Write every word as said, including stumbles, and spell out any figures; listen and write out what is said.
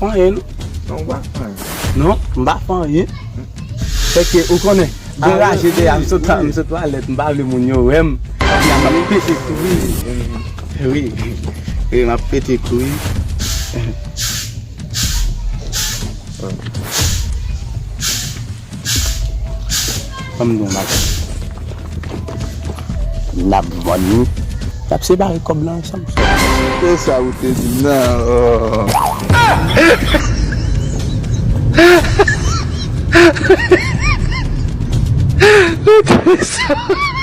Fè anyen, non. Non, ou pa fè anyen. Non, m pa fè anyen. Sèke, ou konnen, gen raje dèyè, m sot, m sot twalèt, m pa vle moun yo wè m. M ap pete kouri. Wi. Wi, m ap pete kouri. Ban m di w yon bagay. N ap vann li. N ap separe kòb la ansanm. Se sa ou te di m nan. Oh. Ou te sa.